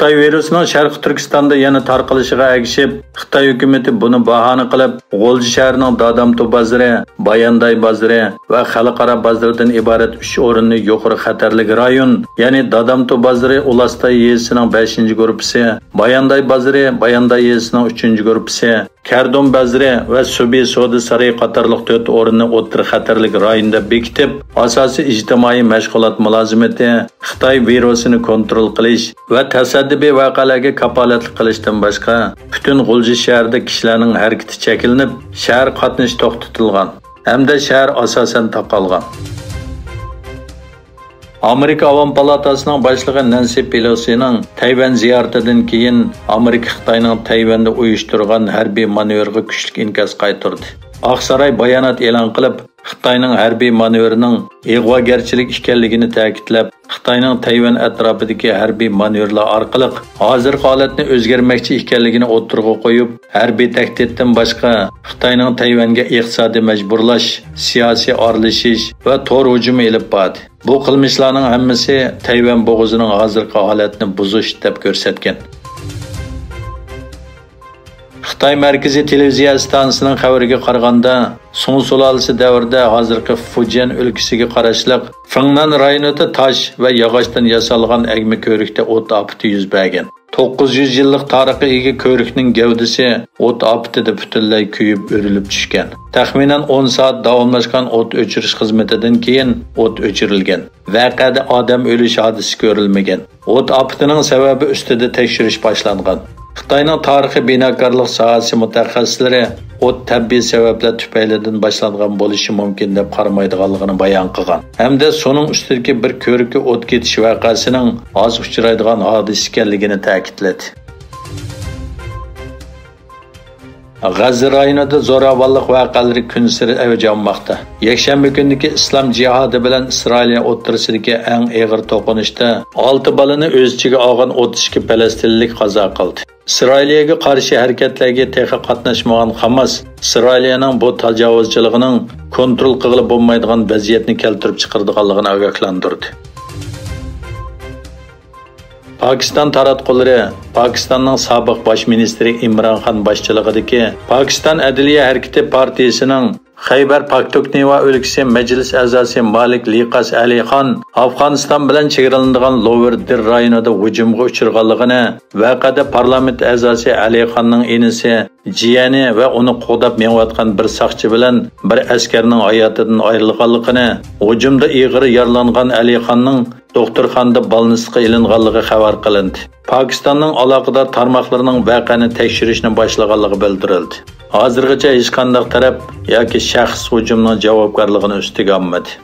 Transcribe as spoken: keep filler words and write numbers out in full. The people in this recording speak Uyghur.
خىتاي ۋىرۇسىنىڭ شەرقىي تۈركىستاندا يەنە تارقىلىشىغا ئەگىشىپ، خىتاي ھۆكۈمىتى بۇنى باھانە قىلىپ، غۇلجا شەھىرىنىڭ دادامتو بازىرى، بايانداي بازىرى ۋە خەلقئارا بازىرىدىن ئىبارەت ئۈچ ئورۇننى يۇقىرى خەتەرلىك رايون، يەنى دادامتو بازىرى ئۇلاستاي يېزىسىنىڭ بەشىنچى گۇرۇپپىسى، بايانداي بازىرى، بايانداي يېزىسىنىڭ ئۈچىنچى گۇرۇپپىسى، كەردۇم بازىرى ۋە سۇبى سودا سارىيى قاتارلىق تۆت ئورۇننى ئوتتۇرا خەتەرلىك رايون دەپ بېكىتىپ، ئاساسىي ئىجتىمائىي مەشغۇلات مۇلازىمىتى، خىتاي ۋىرۇسىنى كونترول قىلىش ۋە تاسادىپىي ۋەقەلەرگە كاپالەتلىك قىلىشتىن باشقا، پۈتۈن غۇلجا شەھىرىدە كىشىلەرنىڭ ھەرىكىتى چەكلىنىپ، شەھەر قاتنىشى توختىتىلغان ھەمدە شەھەر ئاساسەن تاقالغان. ئامېرىكا ئاۋام پالاتاسىنىڭ باشلىقى نەنسى پېلوسىنىڭ تەيۋەن زىيارىتىدىن كېيىن، ئامېرىكا خىتاينىڭ تەيۋەندە ئۇيۇشتۇرغان ھەربىي مانېۋىرىغا كۈچلۈك ئىنكاس قايتۇردى. ئاقساراي بايانات ئېلان قىلىپ، خىتاينىڭ ھەربىي مانېۋىرىنىڭ ئىغۋاگەرچىلىك ئىكەنلىكىنى تەكىتلەپ، خىتاينىڭ تەيۋەن ئەتراپىدىكى ھەربىي مانېۋىرلار ئارقىلىق ھازىرقى ھالەتنى ئۆزگەرمەكچى ئىكەنلىكىنى ئوتتۇرىغا قويۇپ، ھەربىي تەھدىتتىن باشقا، خىتاينىڭ تەيۋەنگە ئىقتىسادىي مەجبۇرلاش، سىياسىي ئارىلىشىش ۋە تور ھۇجۇمى ئېلىپ باردى. بۇ قىلمىشلارنىڭ ھەممىسى تەيۋەن بوغۇزىنىڭ ھازىرقى ھالەتنى بۇزۇش دەپ كۆرسەتكەن. خىتاي مەركىزىي تېلېۋىزىيە ئىستانسىسىنىڭ خەۋىرىگە قارىغاندا، سۇڭ سۇلالىسى دەۋرىدە ھازىرقى فۇجيەن ئۆلكىسىگە قاراشلىق فېڭنەن رايونىدا تاش ۋە ياغاچتىن ياسالغان ئەگمە كۆۋرۈكتە ئوت ئاپىتى يۈز بەرگەن. توققۇز يۈز يىللىق تارىخقا ئىگە كۆۋرۈكنىڭ گەۋدىسى ئوت ئاپىتىدە پۈتۈنلەي كۆيۈپ ئۆرۈلۈپ چۈشكەن. تەخمىنەن ئون سائەت داۋاملاشقان ئوت ئۆچۈرۈش خىزمىتىدىن كېيىن ئوت ئۆچۈرۈلگەن. ۋەقەدە ئادەم ئۆلۈش ھادىسىسى كۆرۈلمىگەن. ئوت ئاپىتىنىڭ سەۋەبى ئۈستىدە تەكشۈرۈش باشلانغان. خىتاينىڭ تارىخىي بىناكارلىق ساھەسى مۇتەخەسسىسلىرى ئوت تەبىئىي سەۋەبلەر تۈپەيلىدىن باشلانغان بولۇشى مۇمكىن دەپ قارىمايدىغانلىقىنى بايان قىلغان ھەمدە سۇنىڭ ئۈستىدىكى بىر كۆۋرۈككە ئوت كېتىش ۋەقەسىنىڭ ئاز ئۇچرايدىغان ھادىسە ئىكەنلىكىنى تەكىتلىدى. غەززە رايونىدا زوراۋانلىق ۋەقەلىرى كۈنسېرى ئەۋج ئالماقتا. يەكشەنبە كۈنىدىكى ئىسلام جىھادى بىلەن ئىسرائىلىيە ئوتتۇرىسىدىكى ئەڭ ئېغىر توقۇنۇشتا ئالتە بالىنى ئۆز ئىچىگە ئالغان ئوتتۇز ئىككى پەلەستىنلىك قازا قىلدى. ئىسرائىلىيەگە قارشى ھەرىكەتلەرگە تېخى قاتناشمىغان خاماس ئىسرائىلىيەنىڭ بۇ تاجاۋۇزچىلىقىنىڭ كونترول قىلغىلى بولمايدىغان ۋەزىيەتنى كەلتۈرۈپ چىقىرىدىغانلىقىنى ئاگاھلاندۇردى. پاكىستان تاراتقۇلىرى پاكىستاننىڭ سابىق باش مىنىستىرى ئىمران خان باشچىلىقىدىكى پاكىستان ئەدلىيە ھەرىكىتى پارتىيىسىنىڭ خەيبەر پاختۇكنىۋا ئۆلكىسى مەجلىس ئەزاسى مالىك لىقاس ئەلىخان ئافغانىستان بىلەن چېگرىلىنىدىغان لوۋېر دىر رايونىدا ھۇجۇمغا ئۇچرىغانلىقىنى، ۋەقەدە پارلامېنت ئەزاسى ئەلىخاننىڭ ئىنىسى، جىيەنى ۋە ئۇنى قوغداپ مېڭىۋاتقان بىر ساقچى بىلەن بىر ئەسكەرنىڭ ھاياتىدىن ئايرىلغانلىقىنى، ھۇجۇمدا ئېغىر يارىلانغان ئەلىخاننىڭ دوختۇرخانىدا بالنىستقا ئېلىنغانلىقى خەۋەر قىلىندى. پاكىستاننىڭ ئالاقىدار تارماقلىرىنىڭ ۋەقەنى تەكشۈرۈشنى باشلىغانلىقى بىلدۈرۈلدى. ھازىرغىچە ھېچقانداق تەرەپ ياكى شەخس ھۇجۇمنىڭ جاۋابكارلىقىنى ئۈستىگە ئالمىدى.